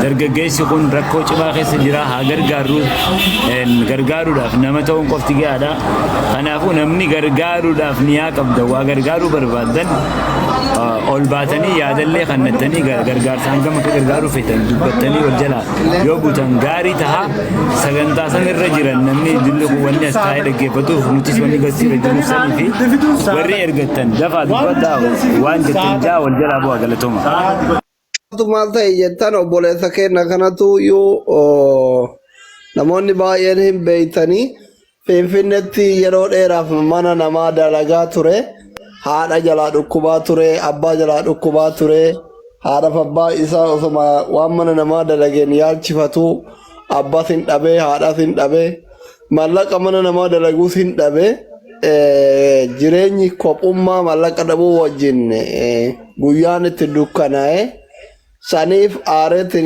Dargaggeessi kun rakkoo cimaa keessa jira, haa gargaarru. Gargaaruudhaaf nama ta'uun qofti gahaadha. Kanaafuu namni gargaaruudhaaf niyaa qabda, waa gargaaruu barbaaddan, ol baatanii yaadallee kannattanii gargaarsa hangam akka gargaaruu feetan dubbattanii wal jalaa yoo buutan gaarii taha. Sagantaa san irra jiran namni dilli kun wanni as taa'ee dhaggeeffatuuf nutis wanni gasiirra jiruuf sanii fi warri ergattan dafaa dubbadhaa, waan jettan jaa wal jalaa bu'aa. Galatooma. Maal ta'e jettan, obboleessa keenya kanatu iyyuu namoonni baay'een hin beeytanii. Finfinneetti yeroo dheeraaf mana namaa dalagaa ture. Haadha jalaa dhukkubaa ture, abbaa jalaa dhukkubaa ture. Haadhaaf abbaa isaa osoma waan mana namaa dalageen yaalchifatu abbaas hin dhabee, haadhaas hin dhabee, maallaqa mana namaa dalaguus hin dhabee. Jireenyi kophummaa maallaqa dhabuu wajjin guyyaan itti dukkanaa'e saniif aareetiin.